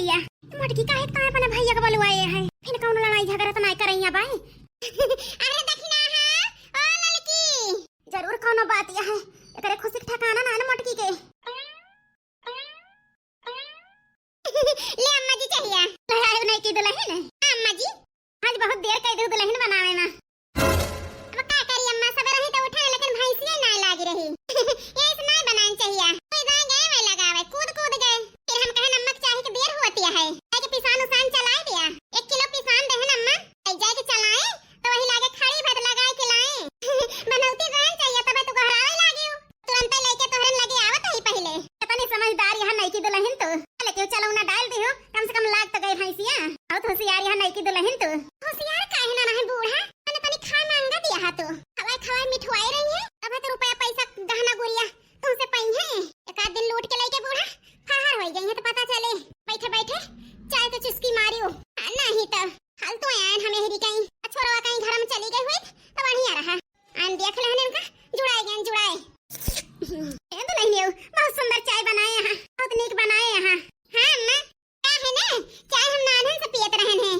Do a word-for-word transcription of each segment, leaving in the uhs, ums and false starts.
या मोटकी काहे ताए अपने भैया के बलवाए है? फिर कौनो लड़ाई झगड़ा तो नाय करैया बाई? अरे दखिना हा, ओ ललकी। जरूर कौनो बात या है, एकरे खुशी के ठिकाना ना न मोटकी के। ले अम्मा जी चाहिए। ले आयो नई की दुलहिन। हाँ अम्मा जी। आज बहुत देर कई दू दुलहिन बनावे मा। अब का करी अम्मा, सबेरे ही तो उठे लेकिन भैंसिया नाय लागी रही। यही से नाय बनाइन चाहिए। कोई दाएं गए वही लगावे, कूद कूद गए। फिर हम कहन अम्मा के चाही के देर होती है। जाके पिसान उसान चलाए दिया। एक किलो पिसान देहन अम्मा। जाके चलाए तो वही लागे खड़ी भर लगाए के लाए। बनौती रहन चाहिए तबे तो गोहरावे लागी। तुरंते लेके तोहरे लगे आवत ही पहिले। कितनी समझदार यहाँ नई की दुलहिन तू। लेके चलो ना डाल दियो, कम से कम लाग तो गई भैंसिया। बहुत होशियार यहाँ नई की दुलहिन तू। होशियार काहे ना रहे बूढ़ा, तने तनी खाए मांगा दिया हा तू। खवाए खवाए मिठवाए रही है, तबे तो रुपया पैसा गहना गुरिया तुमसे पई है। एक आध दिन लूट के लेके बूढ़ा फरार हो गई है तो पता चले। बैठे बैठे चाय तो चुस्की मारियो। आ, नहीं तो फालतू आयन हमें हेरी कहीं, छोरवा कहीं घर में चली गई हुई तो बढ़िया रहा। आन देख लेहन इनका, जुड़ाए गए, जुड़ाए। ए दुलहिनियो, बहुत सुंदर चाय बनाए यहाँ, बहुत नीक बनाए यहाँ। हाँ अम्मा, का है ना, चाय हम नानन से पियत रहन हैं।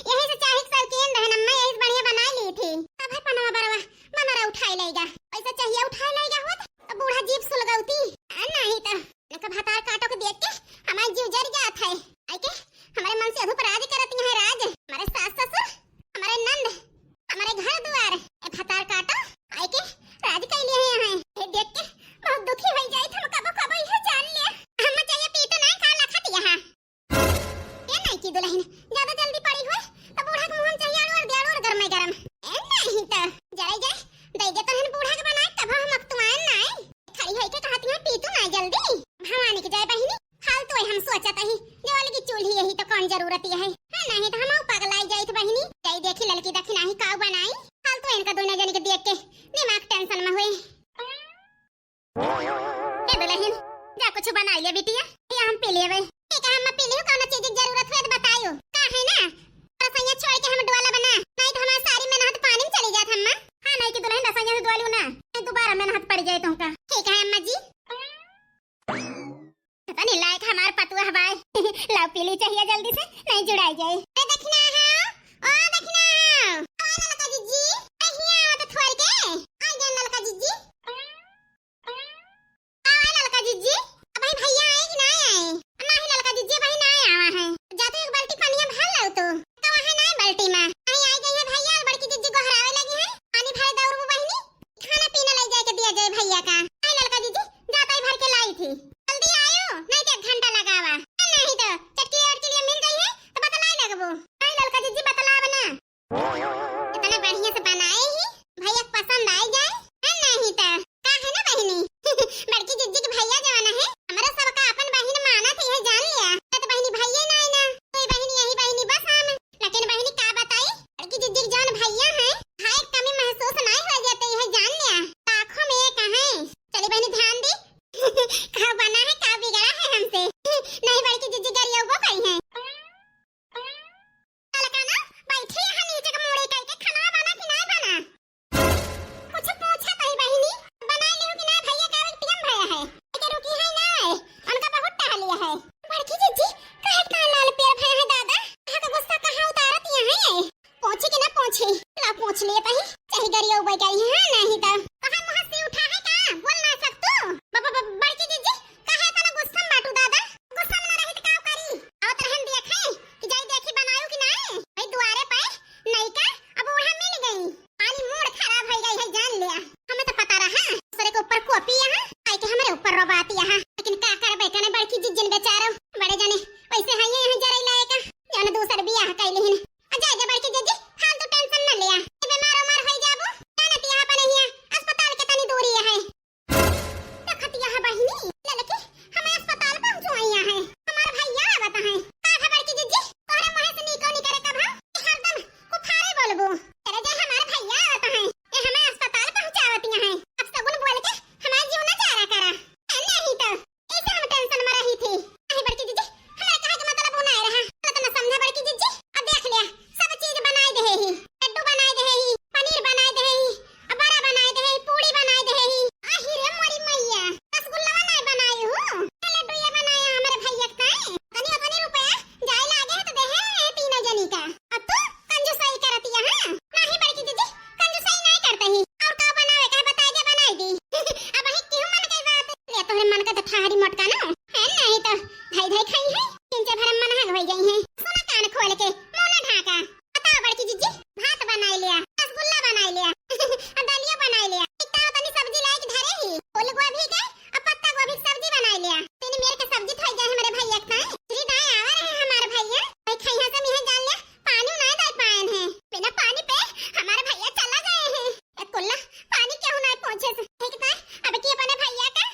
यही से चाय के शौकीन रहन अम्मा, यही से बढ़िया बनाए ली थी। अब है पनवा बरवा, मनरा उठाए लेगा, वैसे चाहिए उठाए लेगा होत, तो बूढ़ा जीभ सुलगौती। आ, नहीं तो इनका भतार काटो के देख के हमार जीव जर जात है। आई के हमारे मन से अधूप राज करत यहाँ राज, हमारे सास ससुर, हमारे नंद, हमारे घर दुआर, ए भतार काटो, आई के राज कैले हैं यहाँ। ये देख के बहुत दुखी हो जाए, हम कबो कबो यह जान लिया। हम चाहिए पी तो नहीं खा लखत यहाँ। ए नहीं की दुलहिन, ज्यादा जल्दी पड़ी हुई तो बूढ़ा के मुंह में चाहिए अड़ुअर दे अड़ुअर गरमे गरम। ए नहीं तो जरे जाए, दे दे तहन बूढ़ा के बनाए तब हम अकतुआन नाई। खड़ी होई के कहत हैं पी तू ना जल्दी। भवानी के जाए बहिनी, फालतू है हम सोचत ही, जो वाली की चूल्ही यही तो कौन जरूरत है। हाँ, नहीं तो हम पगलाई जाइत बहिनी। जाई देखी ललकी दखिना ही काऊ बनाई। फालतू इनका दोनों जनी के देख के दिमाग टेंशन में हुए। ए दुलहिन, जा कुछ बनाई ले बिटिया, ये हम पी लेवे। ठीक है, हम पी लियो, कौनो चीज की जरूरत हुए तो बतायो। का है ना, रसोईया छोड़ के हम डोला बना, नहीं तो हमारे सारी मेहनत पानी में चली जात अम्मा। हाँ, नहीं की दुलहिन रसोईया से डोलियो ना, नहीं दोबारा मेहनत पड़ जाए तुमका। ठीक है अम्मा जी। पता नहीं लायक हमार पतुआ बाय। लाओ पी ली चाहिए जल्दी से, नहीं जुड़ाई जाए। ए दखिना हो, ओ दखिना हो, ओ ललका जिज्जी, कहिया आओ तो थोड़ के, आ गया ललका जिज्जी। आवा ललका जिज्जी, अबही भैया आए कि ना आए? नहीं ललका जिज्जी, अबही ना आवा है। जा तो एक बाल्टी पनिया भर लाओ तो। तो वहाँ ना बाल्टी में। नहीं आई गई है भैया, बड़की जिज्जी गोहरावे लगी है। पानी भरे दौड़बू बहिनी, खाना पीना ले जाके दिया जाए भैया का। नहीं ललका जिज्जी, जा तो भर के लाई थी। जल्दी आयो, नहीं तो एक घंटा लगावा। नहीं तो चटकी और के लिए मिल गई है, तो बतलाए लगबू। नहीं ललका जिज्जी, बतलाव ना। इतना बढ़िया से बनाए ही, भैया के पसंद आई जाए, है नहीं तो? का है ना बहिनी? बड़की जिज्जी के भैया जवन है, हमरा सबका अपन बहिन मानत ही है, जान लिया। तो बहिनी भैया ना है ना, कोई बहिनी यही बहिनी बस हम। लेकिन बहिनी का बताई, बड़की जिज्जी के जवन भैया है, भाई के कमी महसूस नहीं हो जाते है, जान लिया। लाखों में एक है। चली बहिनी ध्यान दी। का बना है, का बिगड़ा है हमसे? नहीं बड़की जिज्जी गरियौबो करी है। ललका ना, बैठी यहाँ नीचे के मूड़ी कइके, खाना बना कि ना बना? कुछ पूछा तही बहिनी, बनाई लिहू कि ना, भैया का एक टीम भया है। लेकिन रुकी है ना, उनका बहुत टहलिया है। बड़की जिज्जी, काहे इतना लाल पीला भया है दादा? यहाँ का गुस्सा कहाँ उतारत यहाँ है? पोछी कि ना पोछी? ला पोछ लिए तही, चाहे गरिया उबे गई है, नहीं तो। कहाँ मुँह से उठा है का? बोल ना सकतू? ब-, ब-, ब-, बड़की जिज्जी, काहे इतना गुस्सा में बाटू दादा? गुस्सा में ना रही तो का करी? आवत रहन दिया खाए कि जाई देखी बनायो कि नाई। भाई दुआरे पे नई का अब बूढ़ा मिल गई। पानी मूड खराब हो गई है जान लिया। हमें तो पता रहा दूसरे के ऊपर कॉपी यहाँ, आई के हमारे ऊपर रोबात यहाँ। लेकिन का करबे कने बड़की जिज्जिन बेचारो, बड़े जाने वैसे है ये यहाँ जरई लाए का, जाने दूसर बियाह कैले हिन। आ जाए दे बड़की जिज्जी, फालतू टेंशन न लिया। ए बीमार उमार होई जाबू, जाने तिया अपन हिया अस्पताल के तनी दूरी है। देखत यह बहिनी, ललकी, हमें अस्पताल पहुँचवाइया है। हमार भैया आवत है। का खबर की जिज्जी? तोहरे मुँह से निको निकरे कब हम? हरदम कुफारे बोलबू। तेरे जे हमार भैया आवत है। ये हमें अस्पताल पहुँचावतिया है। अब सगुन बोल के हमार जीव न चारा करा। ए, नहीं तो, ऐसे हम टेंशन में रही थी। नहीं बड़की जिज्जी, हमारे कहे के मतलब वो नहीं रहा। गलत न समझा बड़की जिज्जी। अब देख लिया, सब चीज बनाए दे ही। लड्डू बनाए दे ही, पनीर बनाए दे ही, अब बड़ा बनाए दे ही, पूड़ी बनाए दे ही। आही रे मोरी मैया, रसगुल्ला नहीं ठाड़ी मोटका ना, है नहीं तो धई धई खाई है, चिंचे भर मनहग होई गई है। सुना कान खोल के, मुंह ना ढाका। बताओ बड़की जिज्जी, भात बनाई लिया, रसगुल्ला बनाई लिया, और दलिया बनाई लिया। एक ताव तनी सब्जी लाई के धरे ही, फूल गोभी के और पत्ता गोभी के सब्जी बनाई लिया। तीन मेर के सब्जी खाई जाए हमारे भैया के ताई। श्री दाई आवा रहे हमारे भैया, भाई खैहा से मिहे जान लिया, पानी ना दे पाएन है। बिना पानी पे हमारे भैया चला गए हैं। ए कुल्ला, पानी क्यों ना पहुंचे से? ठीक था, अब की अपने भैया का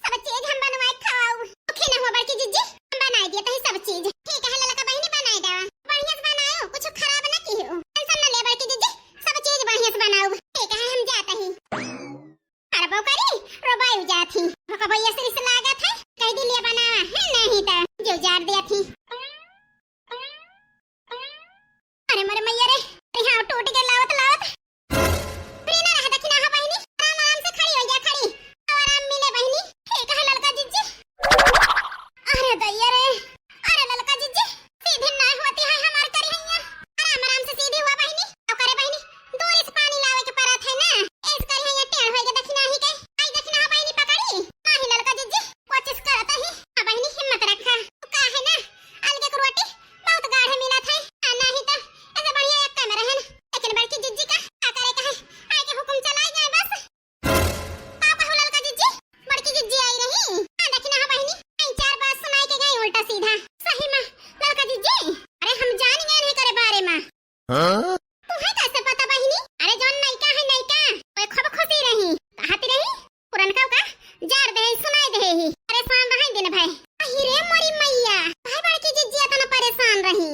सब चीज हम बनवाए खवाऊ। दुखी न हो बड़की जिज्जी, हम बनाए दिए तही सब चीज। ठीक है ललका बहिनी, बनाए देवा। बढ़िया से बनाओ, कुछ खराब न की हो। टेंशन न ले बड़की जिज्जी, सब चीज बढ़िया से बनाओ। ठीक है, हम जात ही। अरे बो करी, रोबाई जात ही। ओका भैया सिर से लागत है, कह दी लिया बनावा है, नहीं तो जो जाड़ दिया थी। अरे मोरे मैया रे, अरे हाँ, टूट के लावत लावत। फ्री ना रहा, देखी ना हो बहिनी, आराम आराम से खड़ी हो जा, खड़ी। अब आराम मिले बहिनी। ठीक है ललका जिज्जी। अरे दैया रे, अरे ललका जिज्जी, सीधी ना होती है हमार करी हैया। आराम आराम से सीधी हुआ बहिनी। तो करे बहिनी, दूर से पानी लावे के परत है ना, इस करी हैया टेढ़ होई के देखी नाही के। आई देखी ना हो बहिनी पकड़ी, नाही ललका जिज्जी, कोशिश करत ही। हाँ बहिनी, हिम्मत रखा। का है ना, अलगे के रोटी बहुत गाढ़े मिलत है, आ नाही तो ऐसे बढ़िया एक में रहन। लेकिन बड़की जिज्जी का, का करे का है, आए के हुकुम चलाई जाए बस। का कहू ललका जिज्जी, बड़की जिज्जी आई रही। हाँ, देखी ना हो बहिनी, आई चार बात सुनाई के गई उल्टा सीधा। सही में, ललका जिज्जी, अरे हम जान गए नहीं करे बारे में। हाँ? तुम्हें कैसे पता बहिनी? अरे जौन नयका है नयका, ओए खूब खुशी रही। कहती रही, पुरनका का जार दे, सुनाई दे ही। परेशान रहे दिन भर। अही रे मोरी मैया, भाई बड़की जिज्जी इतना परेशान रही।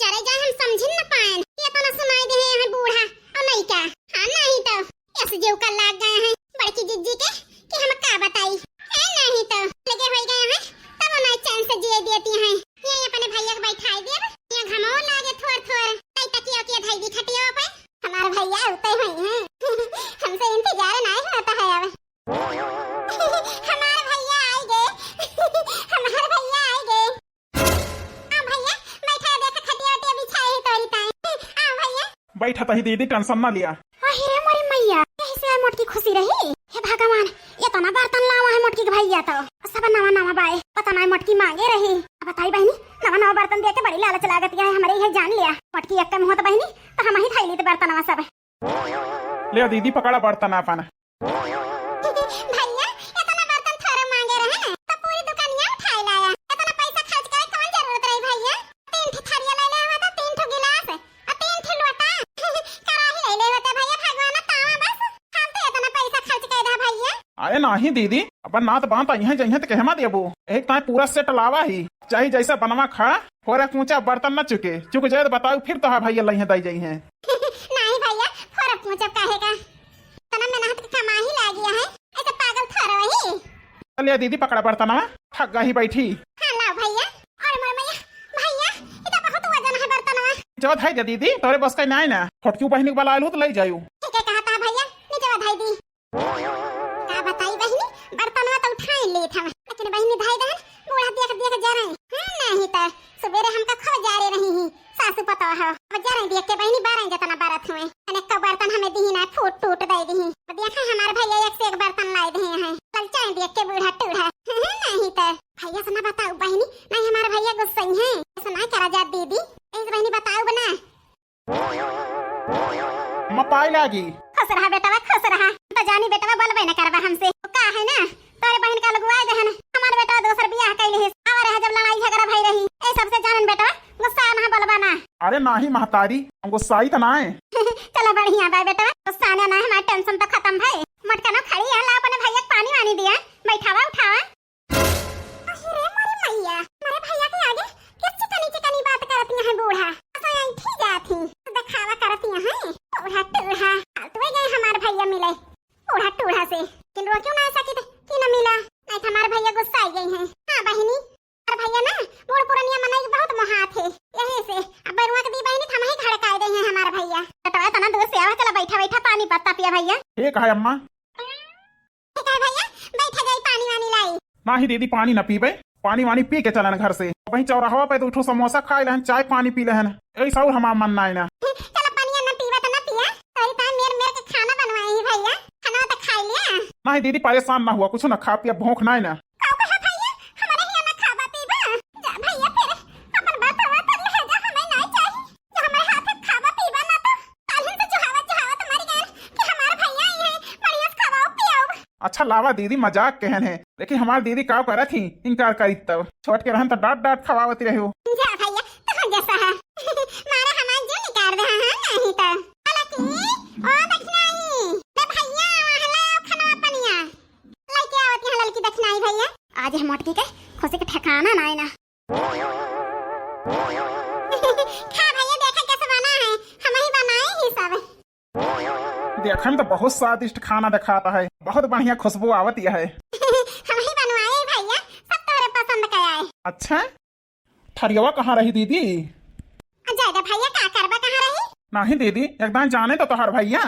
जरे जाए हम समझिन न पाएन, ये इतना सुनाई दे है बूढ़ा और नयका। हाँ नहीं तो, ऐसे जीव का लाग गए हैं बड़की जिज्जी के कि हम का बताई। है नहीं तो, लगे हो गए हैं, तब उन्हें चैन से जिए देती हैं। ये अपने भैया को बैठाई देब, ये घमो लागे थोर थोर, तई तकिया उकिया धई दी खटिया पे। हमार भैया उते हुई हैं। हमसे इंतजार नहीं होता है अब। हमार भैया आई गए। हमार भैया आई गए। हाँ भैया, बैठा देख खटिया उटिया बिछाए ही तोरी ताई। हाँ भैया। बैठा तही दीदी, टेंशन ना लिया। अहि रे मोरी मैया, यही से मोटकी खुशी रही। हे भगवान, इतना बर्तन लावा है मोटकी के भैया तो। सब नवा नवा बाए, पता ना मोटकी मांगे रही। अब बताई बहिनी, नवा नवा बर्तन देके बड़ी लालच लागत है हमरे, यही जान लिया। मोटकी एक मुँह तो बहिनी, तो हम ही खाई ली तो बर्तनवा सब। ले दीदी, पकड़ा बर्तन आपन। भैया, इतना बर्तन थोड़ा मांगे रहे, तो पूरी दुकानिया उठाए लाया। इतना पैसा खर्च करे कौन जरूरत रही भैया? तीन ठे थरिया ले ले होता, तीन ठो गिलास, और तीन ठे लोटा, कड़ाही ले ले होता भैया, भगवान तावा बस। हम तो इतना पैसा खर्च कर दा भैया। अरे नाही दीदी, अपन नात बात आई है, जइहे तो कहमा देबो। एक ताए पूरा सेट लावा ही, चाहे जैसा बनवा खा, फोरा कूचा बर्तन न चुके, चुक जाए तो बताऊ फिर तो हाँ भैया लइहे दई जइहे। नाही भैया, फोरा कूचा काहे का? तना मेहनत के कमाही लागी है, ऐसे पागल थोड़ा ही। चलिए दीदी, पकड़ा बर्तनवा, थक गई बैठी। हाँ, लाओ भैया। अरे मोर मैया, भैया, ई तो बहुत वजन है बर्तनवा। नीचवा धई दे दीदी, तोरे बस का नाई ना। छोटकी बहिनी के बलाए लू तो ले जायू। ठीक है, कहा था भैया, नीचवा धई दी। का बताई बहिनी, बर्तनवा तो उठाई लेत हम, लेकिन बहिनी धई दहन, बूढ़ा देख देख जरे। हाँ, नहीं तो सुबेरे हमका खूब जारे रही ही। सासू पतोह हो, अब जरे देख के बहिनी बारह जतना बरत हुए। अनेक बर्तन हमें दीही ना, फूट टूट दे दीही। अब देखा हमार भैया एक से एक बर्तन लाए दे हैं। कल चाय देख के बूढ़ा टूढ़ा। नहीं तो भैया से ना बताऊ बहिनी, नहीं हमार भैया गुस्सा ही है। ऐसा ना करा जा दीदी, ऐसे बहिनी बताऊ बना। अम्मा पाई लागी। खुश रहा बेटवा, खुश रहा। तो जानी बेटवा बोलबे न करबा हमसे। का है ना, तोरे बहिन का लगुआए दहन। हमार बेटवा दोसर बियाह कैले है। आवा रहा जब लड़ाई झगड़ा भई रही। ए सबसे जानन बेटवा, गुस्सा ना बोलबा ना। अरे नाही महतारी, हम गुस्साई त ना है। चलो बढ़िया बा बेटवा, गुस्सा ना ना, हमार टेंशन तो खत्म भई। मटका ना खड़ी है, ला अपने भैया के पानी वानी दिया, बैठावा उठावा। अरे मोरे मैया, हमारे भैया के आगे के चिकनी चिकनी बात करत यहाँ बूढ़ा। ऐसा ऐंठी जात ही, दिखावा करत यहाँ। बूढ़ा टूढ़ा, फालतू गए हमार भैया मिले। बूढ़ा टूढ़ा से, किन रोक्यो ना सकित कि न मिला, नहीं तो हमार भैया गुस्सा आई गई हैं। हाँ बहिनी, हमार भैया ना बूढ़ पुरनिया मनई के बहुत मोहात है, यही से अब बरुआ के दी बहिनी तो हम ही घड़काए दे हैं हमार भैया। बेटवा इतना दूर से आवा, चला बैठा बैठा पानी पत्ता पिया भैया। ठीक है अम्मा। ठीक है भैया, बैठा जाई, पानी वानी लाई। नाही दीदी, पानी ना पीबे, पानी वानी पी के चलन घर से। वहीं चौराहा पे दो ठो समोसा खाए लहन, चाय पानी पी लहन, ऐसा और हमार मन नाय ना। चलो पनिया ना पीवा तो ना पिया, तोरी ताई मेर मेर के खाना बनवाए ही भैया, खाना तो खा लिया। नाही दीदी, परेशान ना हुआ, कुछ ना खा पिया, भूख नाय ना। का कहा था लावा दीदी, मजाक कहन है, लेकिन हमार दीदी काव करत ही, इनकार करी तब। छोट के रहन तो डांट डांट खवावत रहे हो। जा भैया, तोहर जैसा है। मारा हमार जो निकार दे, हाँ, नहीं तो। ललकी, ओ दखिनाई, ले भैया, हला खाना पनिया। लइके आवत यहाँ ललकी दखिनाई भैया। आज हम मोटकी के खुशी के ठिकाना ना है ना। खा भैया, देखा कैसे बना है, हम ही बनाए ही सब। देखे में तो बहुत स्वादिष्ट खाना दिखाता है, बहुत बढ़िया खुशबू आवत यह है। हम ही बनवाए भैया, सब तोरे पसंद के आए। अच्छा, थरियवा कहाँ रही दीदी? आ जाएगा भैया, का करबा, कहाँ रही? नहीं दीदी, एकदम जाने तो तोहर भैया।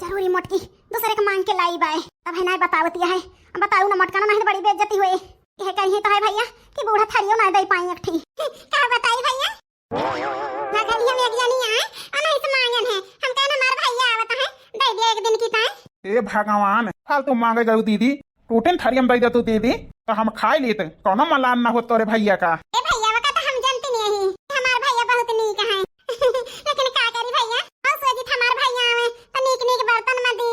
जरूरी मोटकी दूसरे के मांग के लाई बाय। अब है ना बतावत यह है, बताऊ ना मोटका ना, नहीं तो बड़ी बेइज्जती हुई। यह कही तो है भैया कि बूढ़ा थरियो ना दे पाई एक ठी। का बताई भैया? घर ही हम एक जनी आए, अनही से मांगन है। हम कहन हमार भैया आवत है, दे दिया एक दिन की ताई। हे भगवान, फालतू मांगे गयू दीदी, टूटिन थरियम दे दे तू दीदी, तो हम खाई लीत, कौनो मलान ना होत तोरे भैया का। ए भैया, वो का तो हम जानती नहीं ही, हमार भैया बहुत नीक है। लेकिन का करी भैया, और सोची हमार भैया आवे, तो नीक नीक बर्तन में दी,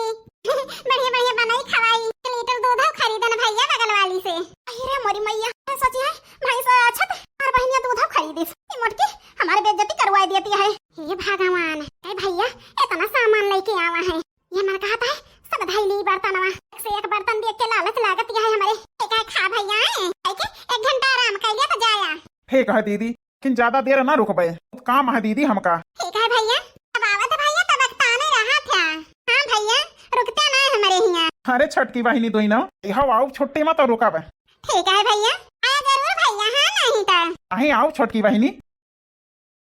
बढ़िया बढ़िया बनाई खवाई, एक लीटर दूध खरीदन भैया बगल वाली से। अरे मोरी मैया, मैं सोची है, भाई से अच्छा तो हमार बहनिया दूध खरीदिस। ई मोटकी हमार बेइज्जती करवाई देती है। हे भगवान, ए भैया, इतना सामान लेके आवा है। ये मन कहता है, सब धई ली बर्तनवा। एक से एक बर्तन देख के लालच लागत यह है हमरे। ठीक है, खा भैया, आए, खाई के एक घंटा आराम कर लिया तो जाया। ठीक है दीदी, लेकिन ज्यादा देर ना रुकबे, बहुत काम है दीदी हमका। ठीक है भैया, अब आवत भैया, तब ताने रहा था। हाँ भैया, रुकते ना हमरे हिया। अरे छोटकी बहिनी दोई ना, यह आओ छुट्टी में तो रुकब। ठीक है भैया, आया जरूर भैया, हाँ नहीं तो। अहीं आओ छोटकी बहिनी,